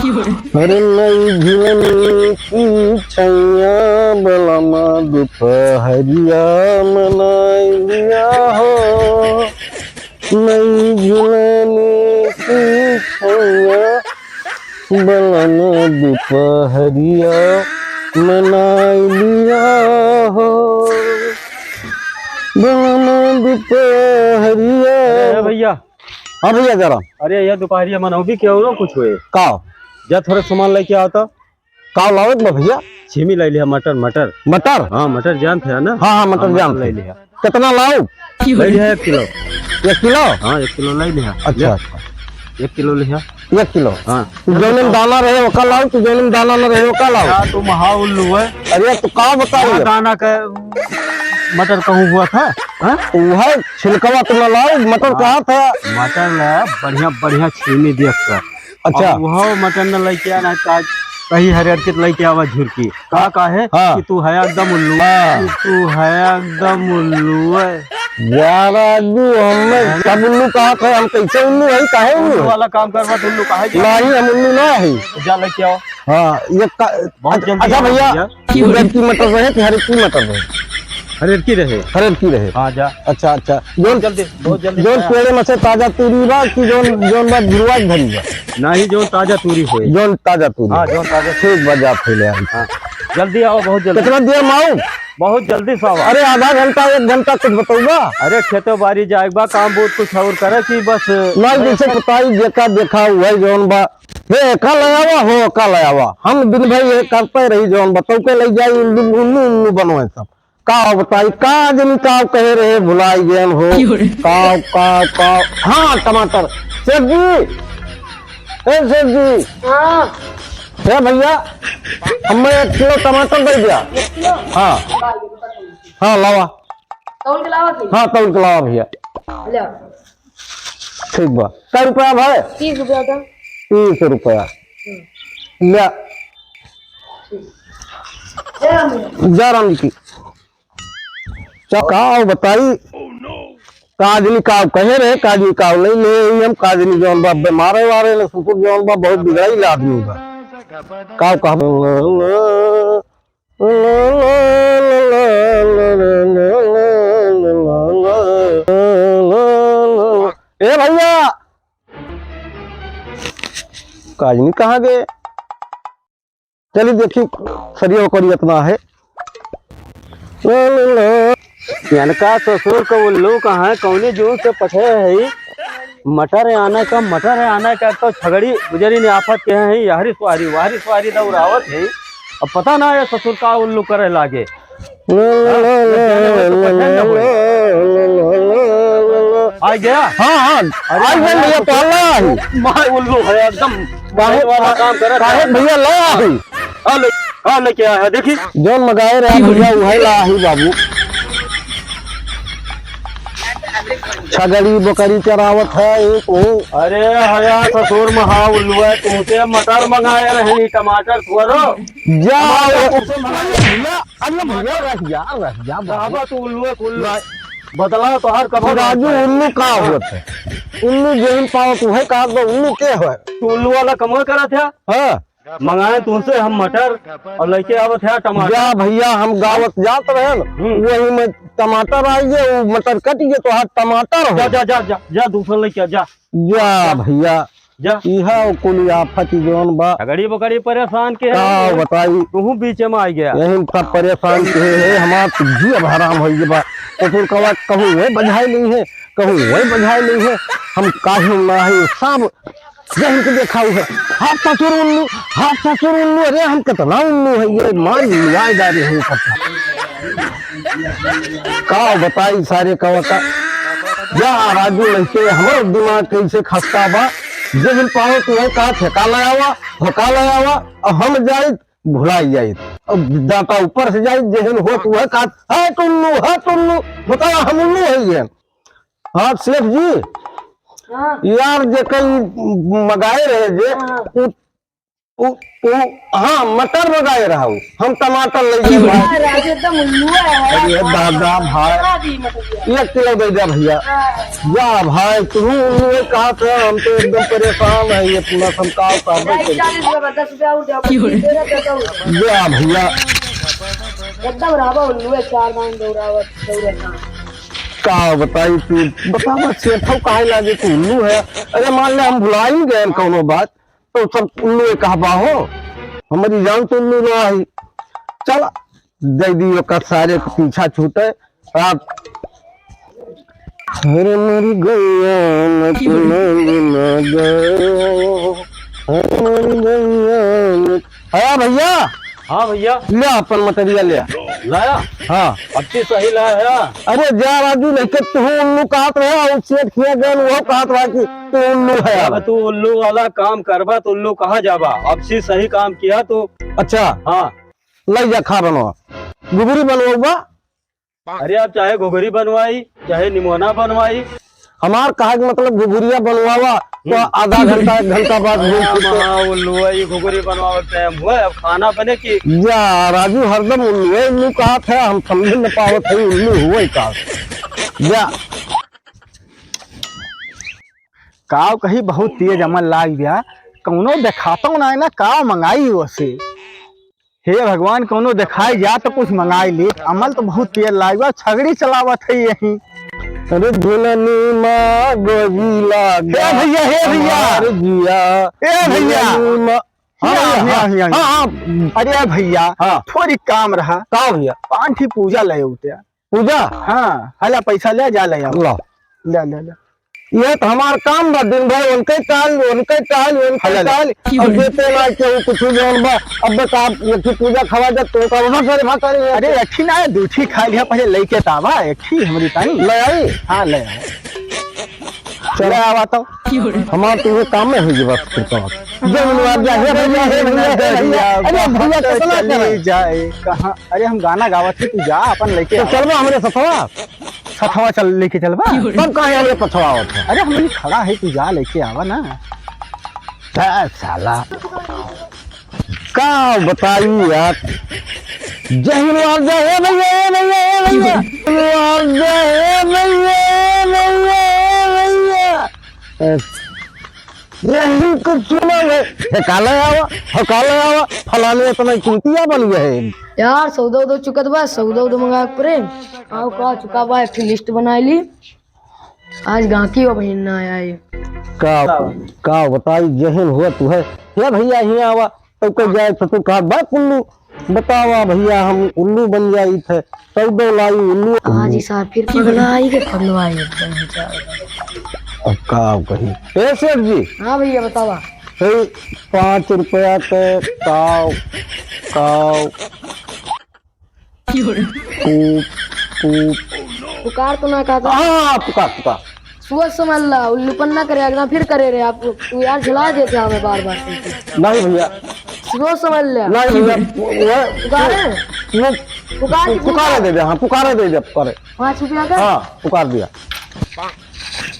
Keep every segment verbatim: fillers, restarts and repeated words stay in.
अरे नई झुलनी की छैया बलमा दुपहरिया मनाई लिया हो। नई झुलनी की छैया बलमा दुपहरिया मनाई लिया हो। बलमा दुपहरिया। अरे भैया। हाँ भैया जरा। अरे ये दुपहरिया मनौबी के औरो कुछ हुए? का? जा थोड़ा सामान लेके आओ तो। का लावत बा भैया? छीमी ले लिया, मटर, मटर। मटर? हाँ, मटर जानत है ना? हाँ, हाँ, मटर हाँ, मटर जानत ले है। लिया। कितना लाओ? ले लिया एक किलो। एक किलो? हाँ, एक किलो ले लिया। अच्छा, ले। अच्छा। एक किलो लिया। एक किलो? हाँ। जौन में दाना रहे, ओका लाओ, कि जौन में दाना न रहे, ओका लाओ? यार, तुम हाँ उल्लू है। अरे, तो का बताइए? हाँ, दाना का मटर कहूँ हुआ था, हाँ? वह छिलकवा तो न लाओ, मटर हाँ। कहा था? मटर ला बढ़िया, बढ़िया छीमी देख कर। अच्छा। अब वह मटन न लेके आना, का कही हरियर के लेके आवा झुरकी। का, का है हाँ। कि तू है एकदम उल्लू। हाँ। कि तू है एकदम उल्लू है। यार, राजू, हमें है ना? सब उल्लू कहा था, हम कैसे उल्लू है, काहे उल्लू उल्लू है? वाला काम करवा, तो उल्लू काहे के? नहीं, हम उल्लू ना है। जा लेके आओ। हाँ, ये का-, बहुत अच्छा, जल्दी अच्छा आओ भैया, भैया। उधर की मटर रहे कि हर एक की मटर रहे? हर एक की रहे। हर एक की रहे। हाँ, जा। अच्छा, अच्छा। जौन, जल्दी, बहुत जल्दी जौन आया। पेड़े में से ताजा तूरी बा कि जौन, जौन बा गिरवा के धरी बा? नाही, जौन ताजा तूरी होई। जौन ताजा तूरी हाँ, होई। जौन ताजा। ठीक बा, जा पहले आई। हाँ, जल्दी आओ, बहुत जल्दी। कितना देर में आऊँ? बहुत जल्दी से आओ। अरे, आधा घंटा, एक घंटा कुछ बतौबा? अरे, खेतो बारी जाए बा, काम बहुत कुछ और करे कि बस नहीं, जैसे बताई, जेका देखा हुआ जौन बा, हे, का ले आवा हो, का ले आवा। हम दिन भर ये करते रही, जौन बतौके ले जाई, उल्लू, उल्लू, उल्लू बनवे सब। का बताई, का जनी का कहे रहे, भुलाई गए हो। क्यों रे? का, का, का, हाँ, टमाटर। सेठ जी, ए सेठ जी। हाँ। हे भैया, हमें एक किलो टमाटर दे दिया। एक किलो? हाँ। हाँ, लावा। तौल के लावा कि? हाँ, तौल के लावा भैया। ले। ठीक बा। कै रुपया भाई? तीस रुपया था। तीस रुपया। हम्म। ले। ठीक। जय राम जी। जय राम जी की। चा-, का बताई? काजनी काव कहे रहे, काजनी काव नहीं ले, हम काजनी जौन बा बीमार है वारे ने, ससुर जौन बा बहुत बिगड़ाई आदमी बा। काव कहा ए भैया, काजनी कहाँ गए? चली देखी, सरिया ओकरी इतना है। इनका ससुर का उल्लू कहाँ है, कौने जोर से पठे है? मटर आना का, मटर आना का, तो छगड़ी गुजरी ने आफत के हैं, यहरी स्वारी, वहरी स्वारी दौड़ावत है। अब पता ना है ससुर का उल्लू करे लागे। आ गया? हाँ, हाँ। अरे आ गया भैया, भैया, तो पाला है। माय उल्लू है एकदम। काहे, वाला काम करत काहे है। भैया ले आई? हाँ, ले, हाँ, लेके आया है, देखी। जौन मगाए रहे भैया, उहे ला आई बाबू। छगड़ी बकरी चरावत है एक वो। अरे हया ससुर महा उल्लू है, तुमसे मटर मंगाए रहे, टमाटर थोड़ो। जा, टमाटर तुमसे मंगाए रहे। भैया, अरे भैया, रह जा, रह जा, बाबू। बाबा, तू उल्लू है, उल्लू। बतलाओ तो हर कब राजू, उल्लू का होत है? उल्लू जेहन पावत उहे कहत बा, उल्लू के है? तू उल्लू वाला कमवा करत है? हाँ। मंगाए तुमसे हम मटर और लेके आवत है टमाटर। जा भैया, हम गावत जात रहे न, हम्म। वही में टमाटर आई गए, वो मटर कट गए, तो हाथ टमाटर हो। जा, जा, जा, जा, जा, दूसरा लेके आ, जा। जा भैया, जा। इहा कुल आफत जौन बा। छगड़ी बकरी परेशान के का है। बताई? तू बीच में आ गया। यही सब परेशान के है, हमार तो जी अब हराम हो गया बा। तो फिर कवा कहूँ वही बजाए नहीं है, कहूँ वही बजाए नहीं है, हम काहे ना है, सब जहन के देखा हुआ है। हाथ ससुर उल्लू, हाथ ससुर उल्लू, अरे हम कितना उल्लू है, ये मार लिया जा रहे हैं सब। का बताई सारे का बता। जा राजू लइके हमरो दिमाग कैसे खस्ता बा। जे दिन पाओ तू है का ठेका लगावा, धोखा लगावा, और हम जाइत भुलाई जाइत। और दाता ऊपर से जाइत, जे दिन हो तू है का, "है टुल्लू, है टुल्लू, बता हम उल्लू है ये।" हाँ सेठ जी, हाँ। यार जे कल मगाए रहे जे, हाँ। उ उ, उ, हाँ, मटर मंगाए रहा हूँ। हम टमाटर ले गए भाई। हाँ, राजू एकदम उल्लू है। अरे दादा भाई। बता दी मटर। एक किलो दे दे भैया। हाँ। जा भाई, तू उल्लू है कहा था, हम तो एकदम परेशान है, ये पूरा सब का उतार दे। चालीस रुपया, दस रुपया और दे, पच्चीस दे रहे, दे दो। जा भैया। एकदम रावा उल्लू है, चार दान दौड़ावत, दौड़े ना। का बताई तू, बतावा सेठो काहे लागे तू उल्लू है? अरे मान ले हम भुला ही गए कौनो बात, तो सब उल्लू कहबा हो, हमारी जान तो उल्लू ना आई। चल, दे दी ओकर सारे के पीछा छूटे। रात हर मर गया न तू मांग ना गए, हर मर गया न। आया भैया? हाँ भैया। ले अपन मटेरियल ले। लाया? हाँ। अब की सही लाया है? अरे जा राजू, नहीं के तू उल्लू कहत रहे और सेठ किया गया, वो कहत रहा कि तू उल्लू है। अब तू उल्लू वाला काम करबा तो उल्लू कहाँ जाबा? अब से सही काम किया तो। अच्छा। हाँ। लई जा खा बनवा। घुघरी बनवा। अरे आप चाहे घुघरी बनवाई, चाहे निमोना बनवाई। हमार कहा कि मतलब घुघरिया बनवावा तो हम्म। आधा घंटा, एक घंटा बाद घूम अरे फिर के हाँ, उल्लू है, ये घुघरी बनवावे टाइम हुआ, अब खाना बने कि या राजू हरदम उल्लू है, उल्लू कहा था, हम समझ न पावत है, उल्लू हुआ ही का। या काव कही बहुत तेज अमल लाग गया, कौनो देखातो ना है ना, काव मंगाई ओसे। हे भगवान, कौनो देखाई जा तो कुछ मंगाई ले। अमल तो बहुत तेज लाग गया, छगड़ी चलावत है यही। अरे दुल्हनी माँ गोरी लागा ए भैया, हे भैया। हमार जिया। ए भैया। दुल्हनी माँ हाँ, हिया, हाँ, हिया, हाँ, हिया, हाँ, हिया। हाँ। अरे भैया, हाँ। थोड़ी काम रहा। का भैया? पाँच ठी पूजा ले उठे। पूजा? हाँ, हला पैसा ले जा ले आओ। ला। ले, ले, ले। ये तो हमार काम बा, दिन भर उनके टाल, उनके टाल, उनके हला, ले। टाल, और देते ना केहू कुछ जौन बा, अब बता, एक ही पूजा खवा दे, तो का बा, सारे भात सारे अरे, एक ही ना, दू ठी खा लिया, पहले लेके तो आवा, एक ही हमरी ताई। ले आई? हाँ, ले आई। चल। ले आवा तो। हमार तो ये काम में हो गई बस, फिर तो। जय हनुमान, जय हे भैया, हे भैया, हे भैया। अरे भैया, कितना चली करे? जाए, कहाँ? अरे हम गाना गावत है, तू जा, अपन लेके तो आवा। चलबा हमरे सथवा। सथवा चल, लेके चलबा। तब काहे हमरे पछवा आवत है? अरे हम खड़ा है, तू जा, लेके आवा ना। ए साला। का बताई यार। जय हिंद, जय हे भैया, हे भैया, हे भैया। जय हिंद, जय हे भैया, हे भैया, हे भैया। जय हिंद को सुना ले। हे काले आवा, हे काले आवा, फलाने इतना चूतिया बन गया है। यार, सौदा उदा चुकत बा, सौदा उदा मंगा के परे। आओ का चुका बा, एक ठे लिस्ट बनाई ली। आज गाहकी हो बहिन ना आया ये। का, का बताई, जहन हुआ तू है। हे भैया, हियाँ आवा, तब कह जाए तो तू कहा, "बा उल्लू, बतावा भैया, हम उल्लू बन जाई थे, सौदो लाई उल्लू।" आज इस बार फिर पगला आई के पगलवा आई एकदम। अब का कही? ए सेठ जी। हाँ भैया, बतावा। ए, पाँच रुपया के काव, काव, पूप, पूप। पुकार तो ना कहता। हाँ, पुकार, पुकार। सोच समझ ला, उल्लूपन ना करे, अगला फिर करे रे आप। तू यार झुला देते हमें बार बार। नहीं भैया। सोच समझ ले। नहीं भैया, वो, वो, पुकारे? वो, पुकार, पुकारे दे दे, हाँ, पुकारे दे दे, पुकारे। पाँच रुपया का? हाँ, पुकार दिया।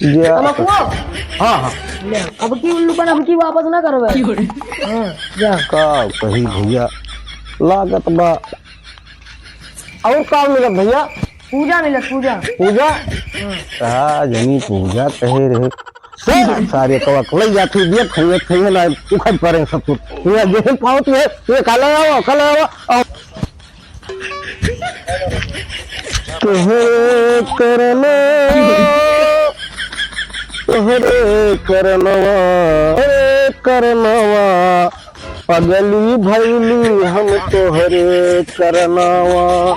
ये तमकुओ? हाँ, हाँ। ले, अब की उल्लूपन अब की वापस ना करवे। हाँ, जा। का कही भैया, लागत बा। और का मिलत भैया? पूजा मिलत, पूजा। पूजा? हाँ। का जनी पूजा कहे रहे। सारे, सारे कवा लई जाती, दिया खइए, खइए ना, उखड़ पड़े सब कुछ। ये जैसे पावत है, ये काला आओ, काला आओ, आओ। तोहरे करनवा, तोहरे करनवा, तोहरे करनवा, पगली भैली हम तोहरे करनवा,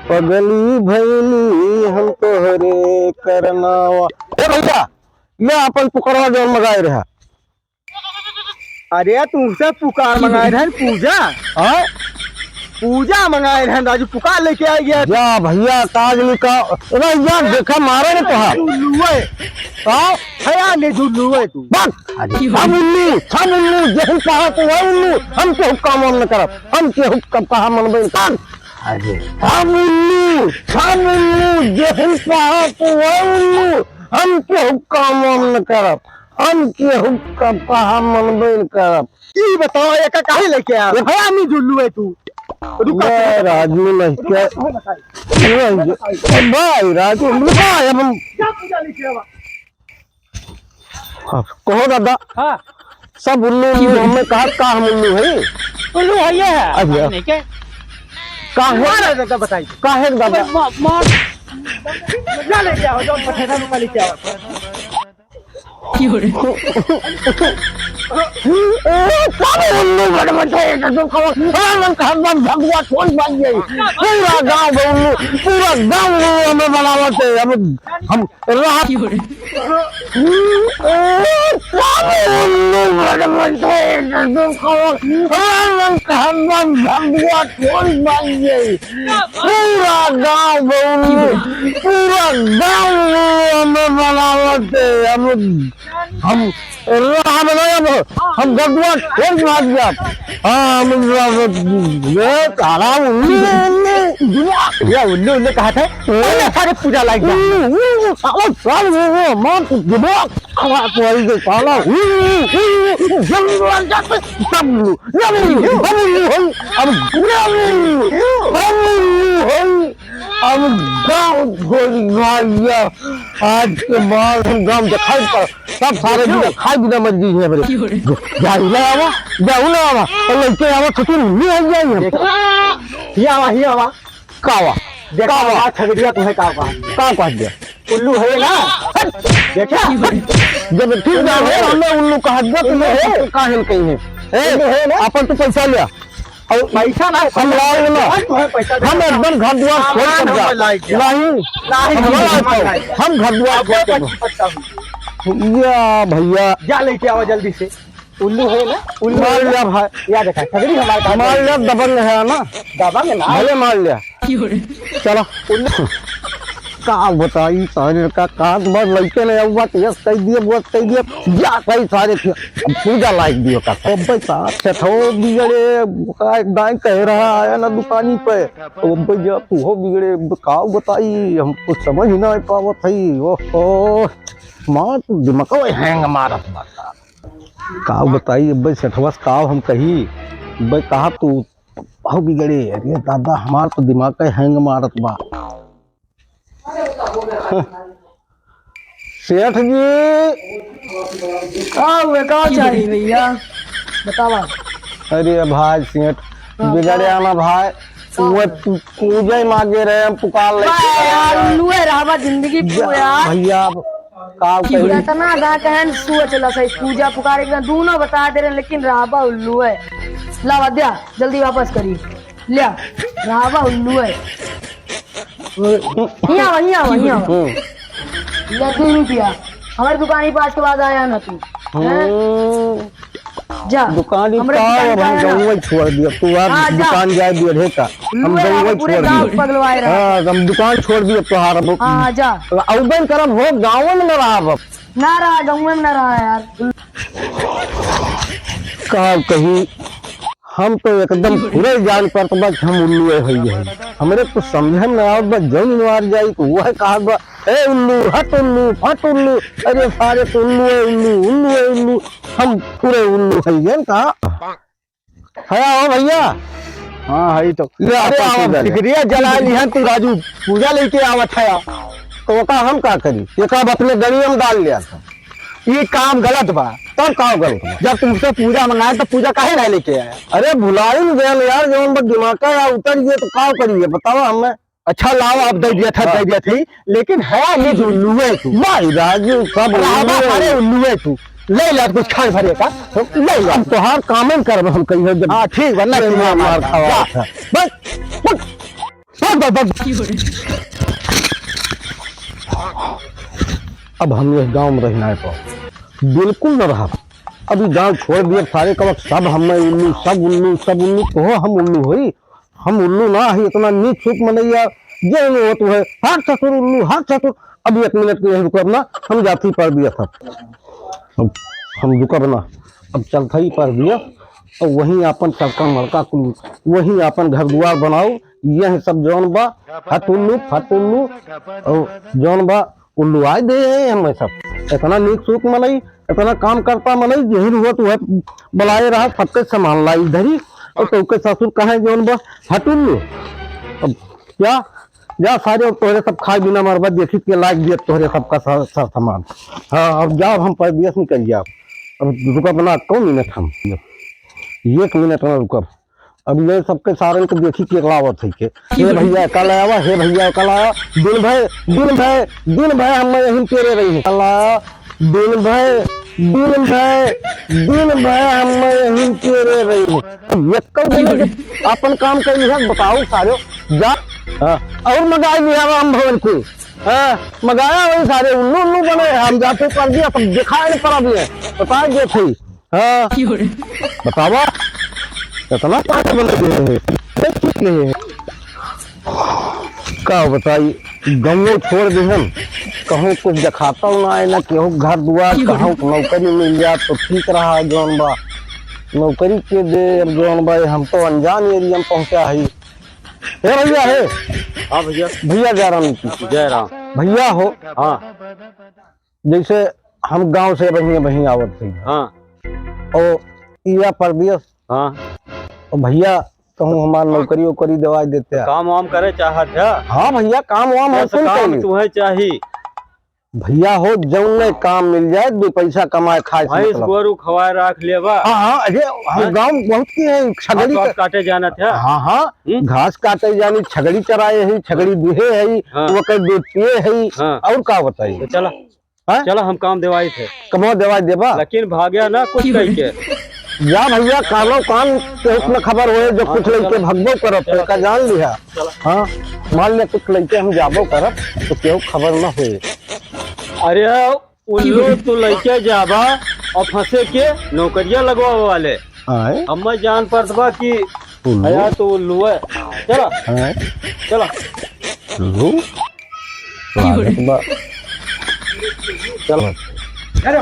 पगली भैली हम तोहरे करनवा। ए भैया, ले अपन पुकरवा जौन मगाए रहा। अरे, तुमसे पुकार मंगाए रहन पूजा। हाँ? पूजा मंगाए रहन राजू, पुकार लेके आ गया। जा भैया, काज नहीं का। अरे यार, देखा मारे रे तोहार। उल्लू है। हाँ? है यार, नहीं उल्लू है तू। बस। अरे, हम उल्लू, हम उल्लू, जहन कहा तो वह उल्लू, हम केहू काम वाम न करब, हम केहू कब कहा मनबे न करब। अरे। हम उल्लू, हम उल्लू, जहन कहा तो वह उल्लू, हम केहू काम वाम न करब। हम केहू का कहा मनबे न करब। ई बतावा, एका काहे लेके आया? ये भैया, हम ही उल्लू है तू। रुका, मैं राजू नहीं रुका, क्या? तुम्हें बताई। नहीं, भाई, राजू, रुका, अब हम जा पूजा लेके आवा। हाँ, कहो दादा। हाँ। सब उल्लू, उल्लू, हमें कहा, का हम उल्लू है? उल्लू है ये है। अच्छा। नहीं क्या? का है? मार दादा, बताई। का है दादा? मार, मार। जा लेके आओ, जो पठेरा में लेके आओ। ए, सब उल्लू बड़ मचे, तो तुम कहो, ए, मन का हम भगवा छोड़ बन गई। पूरा गांव में उल्लू, पूरा गांव उल्लू हमें बनावत है। अब हम रहा ए, सब उल्लू बड़ मचे, तो तुम कहो, ए, मन का हम भगवा छोड़ बन गई। पूरा गांव में उल्लू, पूरा गांव उल्लू हमें बनावत है। अब हम राह बनाए, अब हम गद्दुआ छोड़ के भाग जाब। हाँ, हम ये साला उल्लू, उल्लू, ये उल्लू, उल्लू कहा था? अरे सारे पूजा लाग जा। उल्लू, उल्लू, साला, साला, उल्लू, मार तो दिमाग खराब कर दे, साला। उल्लू, उल्लू, जल्दी आ जा, सब उल्लू, जल्दी, हम उल्लू, हम, हम उल्लू, हम उल्लू, हम अब गाँव छोड़ भैया, आज के बाद हम गाँव दिखाई पड़, सब सारे बिना खाए बिना मर गई है मेरे। जाऊ ना आवा, जाऊ ना आवा, और लड़के आवा, छुट्टी नहीं आई जाए हम। ये आवा, ये आवा। का आवा? देखा का आवा? आवा, छगड़िया तुम्हें का आवा? का कह दिया? उल्लू है ना? देखा? जब ठीक ना है, हमें उल्लू कहा दिया, तो ये है, काहे कहीं है? ए, उल्लू है ना? अपन तो पैसा लिया। और पैसा ना, हम लाल ना। भाई, तुम्हें पैसा हम देना। एकदम घर दुआर सामान छोड़ कर हम जा। लाए क्या? नहीं, नहीं, हम हम लाए लाए। पाओ। हम घर दुआर अब छोड़ कर पैसा पक्का हुआ। या भैया। जा लेके आओ जल्दी से। उल्लू है ना? उल्लू मार है ना? लिया भाई। या देखा, सगरी हमारे पास मार है। लिया, दबंग है ना? दबंग ना? भले मार लिया। चलो। उल्लू। का बताई, सारे का, का बात लड़के ने, अब बात यस कह दिए, वो कह दिए, जा कही सारे थे। अब पूजा लायक दियो का। अब भाई साथ से थो बिगड़े, का एक दाई कह रहा आया ना दुकानी पे। अब भाई जा तू हो बिगड़े, अब का बताई, हम कुछ समझ ही ना पावत है। ओहो, मार तू दिमाग हैंग मारत बा। का बताई, अब भाई सेठवा से का हम कही, अब भाई कहा तू हो बिगड़े, अरे दादा, हमार तो दिमाग का हैंग मारत बा। सेठ जी। का हुए, का चाहिए भैया? बतावा। अरे भाई सेठ, हाँ, बिगड़े का? आना भाई, हाँ। वो पू-, पूजा ही मांगे रहे, हम पुकार ले। वाह यार, उल्लू है, रहबा जिंदगी जा, पूरा यार। भैया, अब का कही? इतना गा कहन सोच ला सही, पूजा पुकार एकदम दोनों बता दे रहे, लेकिन रहबा उल्लू है। लावा द्या, जल्दी वापस करी। ल्या, रहबा उल्लू है। हियाँ आवा, हियाँ आवा, हियाँ आवा। हम्म। ल्या, दू रुपया। हमारी दुकान ही पास के बाद आया ना तू। हैं? हम्म। जा, दुकान ही हमरे का दुकान अब का हम है ना? गौवा ही छोड़ दिया। तू आज हाँ, जा। दुकान जाए दिया ढेका। हम उल्लू है, गौवा ही पूरे छोड़ गाँव दिया। पगलवाए रहा। हाँ, हम दुकान छोड़ दिया तोहार अब। हाँ, जा। अब बंद करब हो, गाँव में न रहब अब। ना रहा, गाँव में ना रहा यार। का कही, हम तो एकदम पूरे जान पड़त बा कि हम उल्लू है, होई है। हमरे कुछ समझे में ना आवत बा, जौन मार जाई तो वह कहत बा, "ए उल्लू, हट उल्लू, फट उल्लू, अरे सारे तो उल्लू है, उल्लू, उल्लू है, उल्लू।" हम पूरे उल्लू है, ये का? है हो भैया? हाँ, है तो। ले, अरे अपन आओ, पूजा ले। सिकरिया जला लिहन तू राजू, पूजा लेके आवत है। तो ओका हम का करी? ये का अपने गड़िया में डाल लिया था। ये काम गलत बा। तब का गलत बा? जब तुमसे पूजा मंगाए तो पूजा काहे ना लेके आया? अरे भुलाई न गया यार, जौन बा दिमाग का यार उतर गया तो का करिए बतावा हमें। अच्छा लावा, अब दे दिया था, हाँ। दे दिया था, लेकिन है ये जो लुए तू। भाई राजू सब रहबा लुए। सारे लुए तू। ले ला कुछ खाए भरे का, ले ला। अब तोहार कामन करब हम कहियो जब हाँ, ठीक बा, ना ले तू ला, मार जा। खावा था। बस, बस। बस, बस, बस। अब हम ये गांव में रहना है तो बिल्कुल न रहा। अभी गांव छोड़ दिए सारे का वक्त सब हमें उल्लू, सब उल्लू, सब उल्लू, तो हम उल्लू होई। हम उल्लू ना ही, इतना नीच चूक मनैया, जे नहीं होत है, हट ससुर उल्लू, हट ससुर। अब एक मिनट के नहीं रुकब ना, हम जाती पर दिया था। अब हम रुकब ना, अब चलत ही पर दिया, और वहीं आपन चलता मड़का कुल, वहीं आपन घर दुआर बनाओ, यह सब जौन बा, हट उल्लू, फट उल्लू, और जौन बा, उल्लुआए दे हैं हमें सब। इतना नीक सूक मनई, इतना काम करता मनई, जेहिन हुआ तो वह बुलाए रहा, सबके सामान लाई धरी। और तोके ससुर कहे जौन बा, हट उल्लू। अब क्या, जा सारे, अब तोहरे सब खाए बिना मरबा, देखी के लायक दिया तोहरे सबका सा-, सा-, सामान। हाँ, अब जाओ, हम परदेस निकल जाओ। अब रुकब ना, कौन मिनट हम, एक मिनट ना रुकब। अब ये सबके सारन के देखी के लावत है के, हे भैया, कल आवा, हे भैया, कल आवा। दिन भर, दिन भर, दिन भर हम यहीं तेरे रही हैं। कल आवा, दिन भर, दिन भर, दिन भर हम यहीं तेरे रही हैं। अब ये कब बोले कि अपन काम कर लिया, बताओ सारे, जा। हाँ, और मगाई लिया हम भवन को। हाँ, मगाया वही सारे उल्लू उल्लू बने, हम जाते कर दिया, सब दिखाए पड़ा भी है। बताए जे थे। हाँ। क्यों रे? बतावा, इतना पागल बन गए हैं, नहीं ठीक नहीं है। का बताई, गंगो छोड़ दे हम, कहूँ कुछ देखाता ना है, ना केहू घर दुआर, क्यों रे? कहूँ नौकरी मिल जात तो ठीक रहा, जौन बा नौकरी के दे, अब जौन बा हम तो अनजान एरिया में पहुँचा है। हे भैया, हे। हाँ भैया। भैया जयराम जी। जयराम। भैया हो। हाँ। जैसे हम गांव से बहिया बहिया आवत थे। हाँ। और इया परदेस। हाँ। और भैया कहूँ हमार नौकरी वोकरी दवाई देते हैं। काम वाम करे चाहत है? हाँ भैया, काम वाम हम बस कुल काम करी। तुम्हें चाही। भैया हो, जौन काम मिल जाए, दो पैसा कमाए खाए से भैंस मतलब। गोरू खवाए राख लेबा। हाँ, हाँ, अरे हम हैं? गांव बहुत की है, छगड़ी घास वास का काटे जानत है? हाँ, हाँ, हम्म? घास काटे जानी, छगड़ी चराए है, छगड़ी दुहे है, हाँ। ओकर दूध पिए है, हाँ। और का बताई? तो चला। हैं? चला, हम काम देवाई थे। कमवा देवाई देबा? लेकिन भाग्या ना कुछ कह के। जा भैया, कानो कान केहू न खबर होए, जो हाँ, कुछ लइके चला। भगबो करब, चला, तो का चला। जान लिहा। चला। हाँ, मान ले कुछ लइके हम जाबो करब, तो केहू खबर न होए। अरे, उल्लू तू लइके जाबा और फंसे के नौकरिया लगवावे वाले। आए? अब मैं जान पड़त बा कि उल्लू? हया तो उल्लू है। चला। आए? चला। उल्लू? स्वागत बा। चला।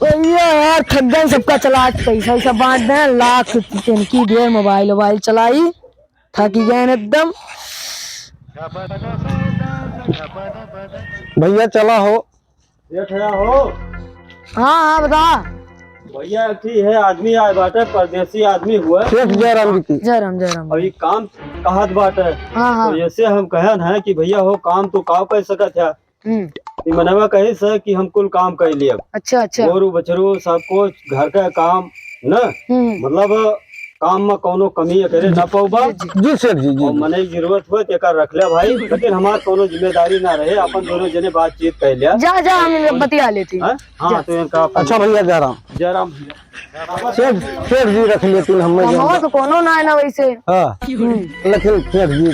भैया यार, थक गए सबका चला, आज पैसा वैसा बांट दें, लाख की दे, मोबाइल वोबाइल चलाई, थकी गए एकदम। भैया चला हो। सेठ है हो? हाँ, हाँ, बता। भैया, एक ठी है आदमी आए बाटे, परदेसी आदमी हुआ। सेठ जयराम जी की। जयराम, जयराम। अभी काम कहत बाटे। हाँ, हाँ। तो जैसे हम कहन है कि भैया हो, काम तो का कर सकत है? हम्म। ई मनवा कहिस कि हम कुल काम कर लियब। अच्छा, अच्छा। गोरू बछरू सब कुछ घर का काम ना, हम्म। मतलब काम में कौनो कमी करे ना पउबा। जी, जी। जी सेठ जी, जी, और जी। मनई जरूरत होए तेका रख ले भाई, लेकिन हमार कौनो जिम्मेदारी ना रहे, अपन दोनों जने बातचीत कर लिया। जा, जा, हम बतिया लेती। हैं? हाँ, जा। तो इनका अपन अच्छा भैया जयराम। जयराम भैया। सेठ, सेठ जी रख लेती हम, मैं कमाओ जानता। तो कोनो ना है ना वैसे। हाँ। हम्म। लेकिन सेठ जी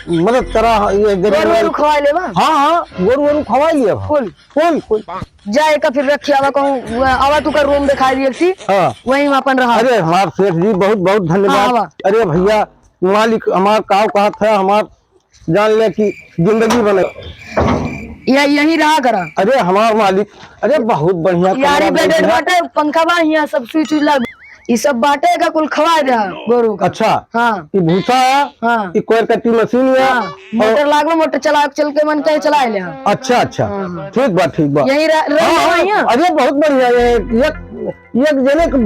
मदद करा, ये गरीब गोरू लोग। वोरू खवाए लेबा? हाँ, हाँ, गोरू वोरू खवाए लिया बा। कुल। कुल, कुल। जाए का फिर रखी आवा कहूँ, आवा तू का रूम दिखाई दिए थी। हाँ। वहीं में अपन रहा। अरे हमार सेठ जी बहुत बहुत धन्यवाद। हाँ, आवा। अरे भैया मालिक हमार काव कहत है, हमार जान ले कि जिंदगी बने। या यहीं रहा करा। अरे हमार मालिक, अरे बहुत बढ़िया यार, कमरा ये बेड मिल गया। बाटे, पंखा बा, यहाँ सब स्विच उइच लग, ई सब बाटे का कुल खवाए दे गोरू का। अच्छा। हाँ। ई भूसा है, हाँ। ई कोयर कट्टी मशीन है, हाँ। और मोटर लागलो, मोटर चला, चल के मन कहे चलाए ले। अच्छा, अच्छा। हाँ, हाँ। ठीक बा, ठीक बा। यहीं रह, रह हाँ, हाँ। यहाँ? अरे बहुत बढ़िया, ये एक, एक जने के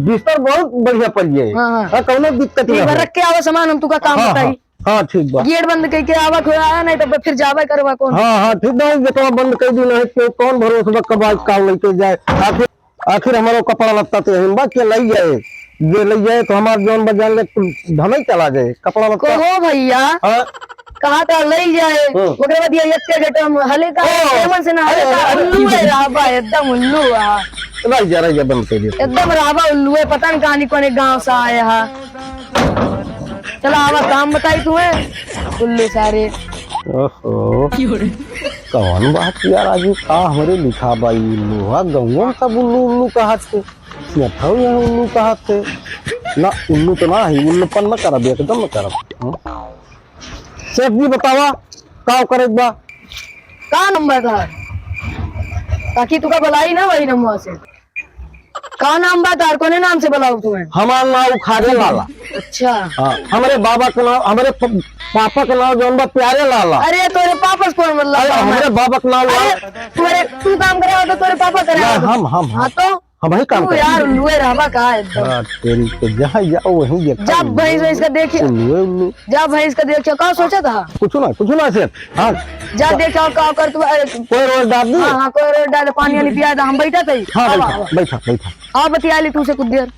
बिस्तर बहुत बढ़िया पड़ गए। हाँ, हाँ। हाँ, कौनो दिक्कत ठीक ना बा, हो। रख के आवा सामान, हम तुका काम हाँ, बताई। हाँ। हाँ, ठीक बा। गेट बंद कइके आवा, कोई आया नहीं तो फिर जावे करवा कौन? हाँ, हाँ, ठीक बा, गेटवा बंद कर दी, नहीं तो कौन भरोसा बा, कब आज काल लेके जाए। आखिर, आखिर हमारो कपड़ा लत्ता तो यहीं बा, के लई जाए, जे लई जाए तो हमार जौन बा जान ले, कुल धमई चला जाए, कपड़ा लत्ता। कहो भैया, हाँ? कहा था लई जाए, हाँ। ओकरे बाद ये एक के गेट में हले का, ओ, केमन से ना हले अरे, का, अरे, उल्लू है रहा बा, एकदम उल्लू है। रह जा, रह जा, बंद कर दे। एकदम रहा बा उल्लू है, पता नहीं कहानी कौन गाँव से आया है। चला आवा काम बताई तुम्हें, उल्लू सारे। ओहो, कौन बात यार, आज का हमरे लिखा बा ई उल्लू, हाँ, गौवा में सब उल्लू उल्लू कहत थे, बैठा हुआ है उल्लू कहत थे। ना, उल्लू तो ना है, उल्लूपन न करब, एकदम न करब। हम्म? सेठ जी बतावा, का करे बा? का नंबर था? ताकि तुका बुलाई ना वही नंबर से। का नाम बा तार? कोने नाम से बुलाऊ तुम्हें? हमार नाम उखारे लाला। अच्छा। हाँ, हमरे बाबा के नाम, हमरे प-, पापा के नाम जौन बा प्यारे लाला। अरे तोरे पापा से कौन मतलब अरे बा? हमरे बाबा के नाम अरे लाला। तोरे, तू काम करे हो तो तोरे पापा करे ना, हो तो? हम, हम, हाँ हम। तो? हम ही काम तू करे। यार उल्लुए रहबा का एकदम। हाँ, तेरी के जहाँ जाओ वहीं देखा जब उल्लू। भैंस, भैंस का देखिए। उल्लू, उल्लू। जब भैंस का देखिए, का सोचा था? कुछ ना, कुछ ना सेठ। हाँ। जा देखिए, का कर तू, अरे, कोई रोज डाल दी? हाँ, हाँ, कोई रोज डाल दे, पानी वानी पिया दे, हम बैठा थे। हाँ, आवा, बैठा, आवा। बैठा, बैठा। आ बतिया ली तू से कुछ देर।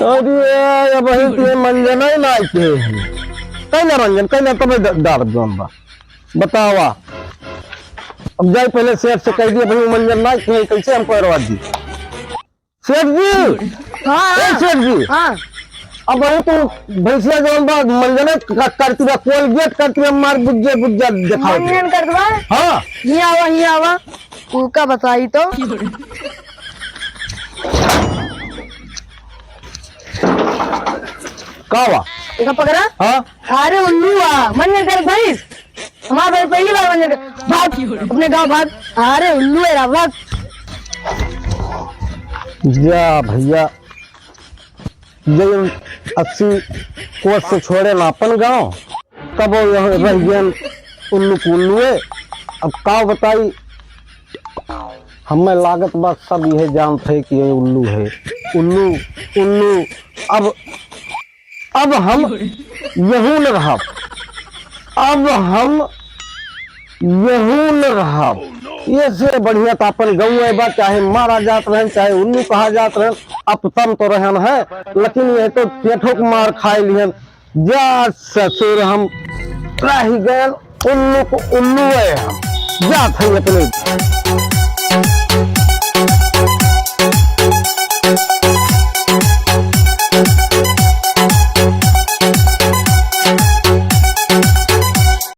अरे, अब वही के मंजन ही ना आइके है। कैला रंजन, कैला तबे ड-, डार जौन बा। बतावा। अब जाई पहले सेठ से कह दिया, "भाई, मंजन ना आइके है, कैसे हम पैरवा दी?" सेठ जी, हाँ, ए हाँ। सेठ जी, हाँ। अब वही तू भैंसिया जौन बा, मंजन क-, करती बा, कोलगेट करती बा, मार बुज्जे, बुज्जे देखाओ। मंजन करत बा? हाँ। हियाँ आवा, हियाँ आवा। तू का बताई तो? का बा? एका पकड़ा? हाँ? अरे उल्लू आ, मंजन कर भैंस। हमार भाई पहली बार मंजन कर। भाग, अपने गाँव भाग। अरे उल्लू है रा, भाग। जा भैया, जब अस्सी कोस से छोड़े ना अपन गाँव, तब वो यहाँ रह गयन उल्लू के उल्लुए। अब का बताई, हमें लागत बा सब यह जानत है कि ये उल्लू है, उल्लू, उल्लू। अब, अब हम यहू न रहब, अब हम यहू न रहब। ये से बढ़िया तो अपन गौए बा, चाहे मारा जात रहन, चाहे उल्लू कहा जात रहन, अपतन तो रहन है, लेकिन ये तो पेठो के मार खाए लिहन। जा ससुर, हम रह गए उल्लू को उल्लू है, हम जात है अपने।